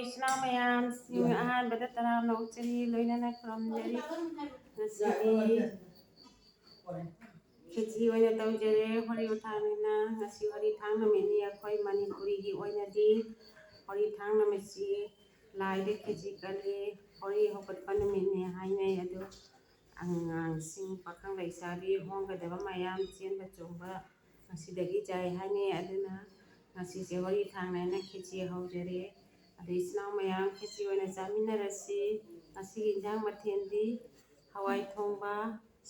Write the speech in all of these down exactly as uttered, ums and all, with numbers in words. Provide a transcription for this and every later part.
ꯏꯆꯤꯟ ꯏꯅꯥꯎ ꯃꯌꯥꯝ, ꯑꯍꯥꯟꯕꯗ ꯇꯔꯥꯝꯅ ꯑꯣꯛꯆꯔꯤ, ꯂꯣꯏꯅꯅ ꯈꯨꯔꯨꯝꯖꯔꯤ꯫ ꯉꯁꯤꯗꯤ ꯈꯦꯆꯤ ꯑꯣꯏꯅ ꯇꯧꯖꯔꯦ꯫ ꯍꯣꯔꯤ ꯊꯥꯡꯅꯤꯅ ꯉꯁꯤ ꯍꯣꯔꯤ ꯊꯥꯡ ꯅꯨꯃꯤꯠꯅꯤ꯫ ꯑꯩꯈꯣꯏ ꯃꯅꯤꯄꯨꯔꯤꯒꯤ ꯑꯣꯏꯅꯗꯤ ꯍꯣꯔꯤ ꯊꯥꯡ ꯅꯨꯃꯤꯠꯁꯤ ꯂꯥꯏꯗ ꯈꯦꯆꯤ ꯀꯠꯂꯤ꯫ ꯍꯣꯔꯤ ꯍꯧꯒꯠꯄ ꯅꯨꯃꯤꯠꯅꯤ ꯍꯥꯏꯅꯩ꯫ ꯑꯗꯨ ꯑꯉꯥꯡꯁꯤꯡ, ꯄꯥꯈꯪ ꯂꯩꯁꯥꯕꯤ, ꯍꯣꯡꯒꯗꯕ ꯃꯌꯥꯝ, ꯆꯦꯟꯕ ꯆꯣꯡꯕ ꯉꯁꯤꯗꯒꯤ ꯆꯥꯏ ꯍꯥꯏꯅꯩ꯫ ꯑꯗꯨꯅ ꯉꯁꯤꯁꯦ ꯍꯣꯔꯤ ꯊꯥꯡꯅ ꯍꯥꯏꯅ ꯈꯦꯆꯤ ꯍꯧꯖꯔꯦ꯫ ꯑꯗꯩ ꯏꯆꯤꯟ ꯏꯅꯥꯎ ꯃꯌꯥꯝ ꯈꯦꯆꯤ ꯑꯣꯏꯅ ꯆꯥꯃꯤꯟꯅꯔꯁꯤ꯫ ꯉꯁꯤꯒꯤ ꯏꯟꯖꯥꯡ ꯃꯊꯦꯜꯗꯤ ꯍꯋꯥꯏ ꯊꯣꯡꯕ,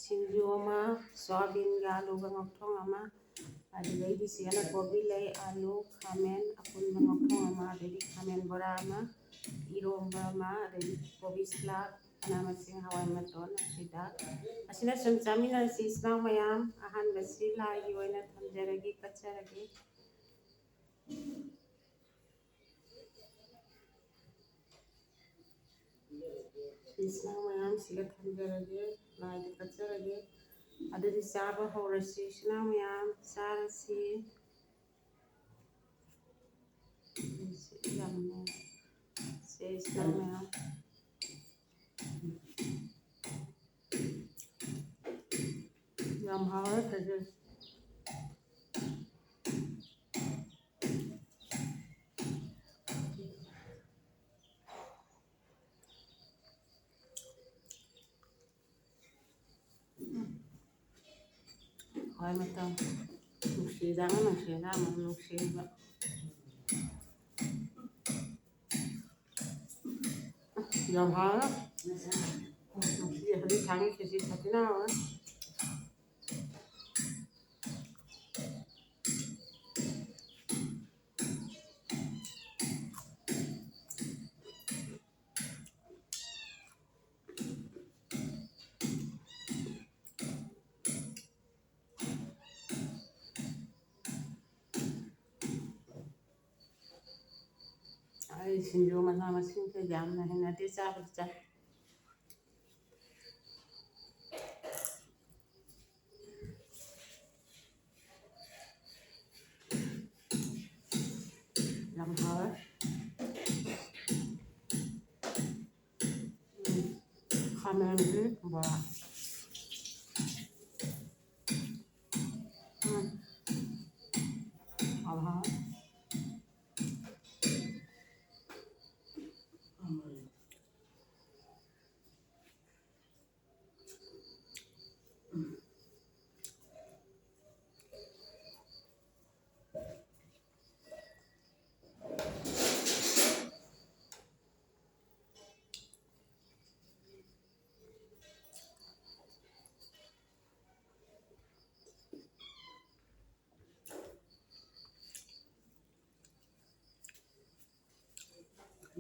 ꯁꯤꯡꯖꯨ ꯑꯃ, ꯁꯣꯌꯥꯕꯤꯟꯒ ꯑꯂꯨꯒ ꯉꯧꯊꯣꯡ ꯑꯃ, ꯑꯗꯨꯗꯩꯗꯤ ꯁꯤꯗꯅ ꯀꯣꯕꯤ ꯂꯩ, ꯑꯂꯨ, ꯈꯥꯃꯦꯟ ꯑꯄꯨꯟꯕ ꯉꯧꯊꯣꯡ ꯑꯃ, ꯑꯗꯩꯗꯤ ꯈꯥꯃꯦꯟ ꯕꯣꯔꯥ ꯑꯃ, ꯏꯔꯣꯝꯕ ꯑꯃ, ꯑꯗꯩꯗꯤ ꯀꯣꯕꯤ ꯁꯂꯥꯗ, ꯃꯅꯥ ꯃꯁꯤꯡ, ꯍꯋꯥꯏ ꯃꯇꯣꯟ, ꯁꯤꯗ ꯑꯁꯤꯅ ꯁꯨꯝ ꯆꯥꯃꯤꯟꯅꯔꯁꯤ ꯏꯆꯤꯟ ꯏꯅꯥꯎ ꯃꯌꯥꯝ꯫ ꯑꯍꯥꯟꯕꯁꯤ ꯂꯥꯏꯒꯤ ꯑꯣꯏꯅ ꯊꯝꯖꯔꯒꯦ, ꯀꯠꯆꯔꯒꯦ꯫ ꯏꯆꯤꯟ ꯏꯅꯥꯎ ꯃꯌꯥꯝꯁꯤꯒ ꯊꯝꯖꯔꯒꯦ, ꯂꯥꯏꯗ ꯀꯠꯆꯔꯒꯦ꯫ ꯑꯗꯨꯗꯤ ꯆꯥꯕ ꯍꯧꯔꯁꯤ ꯏꯆꯤꯟ ꯏꯅꯥꯎ ꯃꯌꯥꯝ, ꯆꯥꯔꯁꯤ꯫ ꯁꯤ ꯌꯥꯝꯅ, ꯁꯦ ꯏꯆꯤꯟ ꯏꯅꯥꯎ ꯃꯌꯥꯝ꯫ ꯌꯥꯝ ꯍꯥꯎꯔꯦ ꯈꯦꯆ꯭ꯔꯤ꯫ ꯍꯣꯏ, ꯃꯇꯝ ꯅꯨꯡꯁꯤꯗꯥꯅ, ꯅꯨꯡꯁꯤꯗꯥꯅ, ꯅꯨꯡꯁꯤꯕ꯫ ꯌꯥꯝ ꯍꯥꯎꯔꯦ꯫ ꯅꯨꯡꯁꯤ, ꯍꯧꯖꯤꯛ ꯊꯥꯡꯒꯤ ꯈꯦꯆꯤ ꯁꯥꯊꯤꯅ ꯍꯥꯎꯔꯦ꯫ ꯑꯩ ꯁꯤꯡꯖꯨ ꯃꯅꯥ ꯃꯁꯤꯡꯁꯦ ꯌꯥꯝꯅ ꯍꯩꯅꯗꯦ ꯆꯥꯕꯗ ꯆꯥꯏ꯫ ꯌꯥꯝ ꯍꯥꯎꯔꯦ꯫ ꯃꯥꯏꯔꯦꯟꯒꯤ ꯕꯣꯔꯥ꯫ ꯎꯝ꯫ ꯍꯥꯎ ꯍꯥꯎ꯫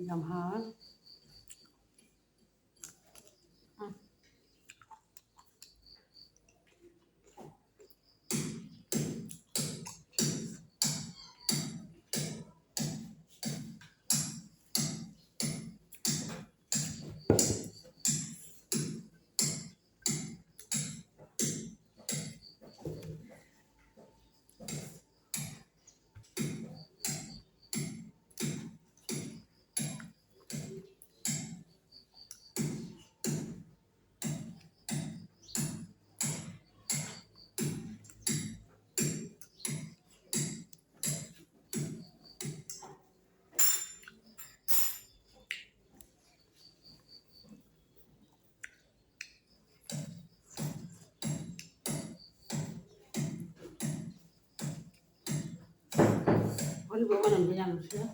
ꯌꯥꯝ ꯍꯥꯎꯋꯦ꯫ ꯎꯝ꯫ ꯑꯂꯨꯒ ꯃꯅꯝꯗꯣ ꯌꯥꯝ ꯅꯨꯡꯁꯤꯔꯦ꯫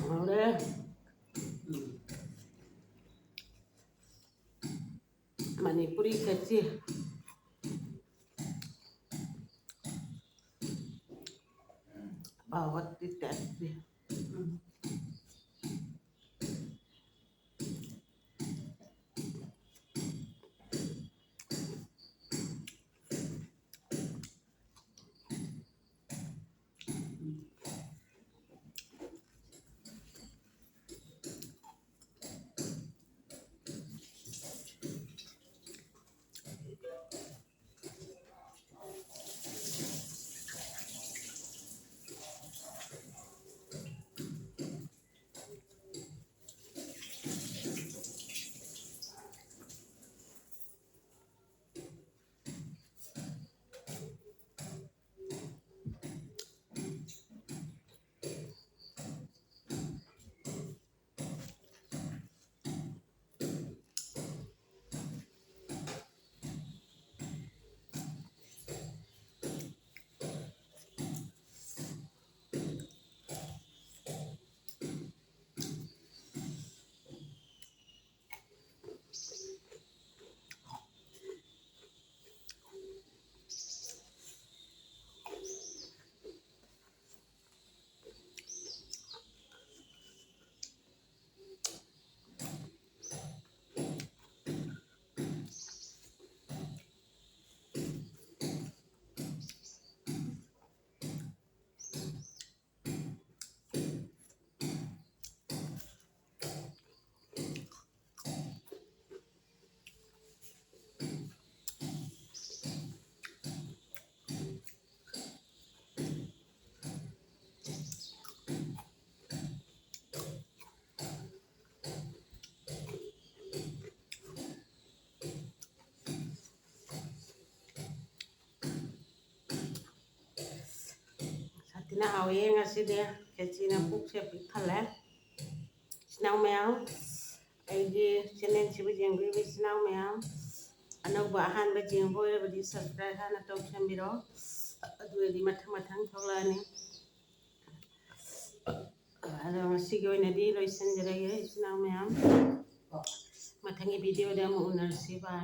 ꯍꯥꯎꯔꯦ꯫ ꯎꯝ꯫ ꯃꯅꯤꯄꯨꯔꯤ ꯈꯦꯆꯤ꯫ ꯚꯥꯒꯋꯠꯀꯤ ꯇꯥꯏꯞꯀꯤ꯫ ꯎꯝ꯫ ꯍꯥꯎꯋꯦ ꯉꯁꯤꯗꯤ꯫ ꯈꯦꯆꯤꯅ ꯄꯨꯛꯁꯦ ꯄꯤꯛ ꯊꯜꯂꯦ꯫ ꯏꯆꯤꯟ ꯏꯅꯥꯎ ꯃꯌꯥꯝ, ꯑꯩꯒꯤ ꯆꯦꯅꯦꯜꯁꯤꯕꯨ ꯌꯦꯡꯕꯤꯕ ꯏꯆꯤꯟ ꯏꯅꯥꯎ ꯃꯌꯥꯝ, ꯑꯅꯧꯕ ꯑꯍꯥꯟꯕ ꯌꯦꯡꯕ ꯑꯣꯏꯔꯕꯗꯤ subscribe ꯍꯥꯟꯅ ꯇꯧꯁꯟꯕꯤꯔꯣ꯫ ꯑꯗꯨ ꯑꯣꯏꯔꯗꯤ ꯃꯊꯪ ꯃꯊꯪ ꯊꯣꯛꯂꯛꯑꯅꯤ꯫ ꯑꯗꯣ ꯉꯁꯤꯒꯤ ꯑꯣꯏꯅꯗꯤ ꯂꯣꯏꯁꯤꯟꯖꯔꯒꯦ ꯏꯆꯤꯟ ꯏꯅꯥꯎ ꯃꯌꯥꯝ꯫ ꯃꯊꯪꯒꯤ video ꯗ ꯑꯃꯨꯛ ꯎꯅꯔꯁꯤ꯫ Bye꯫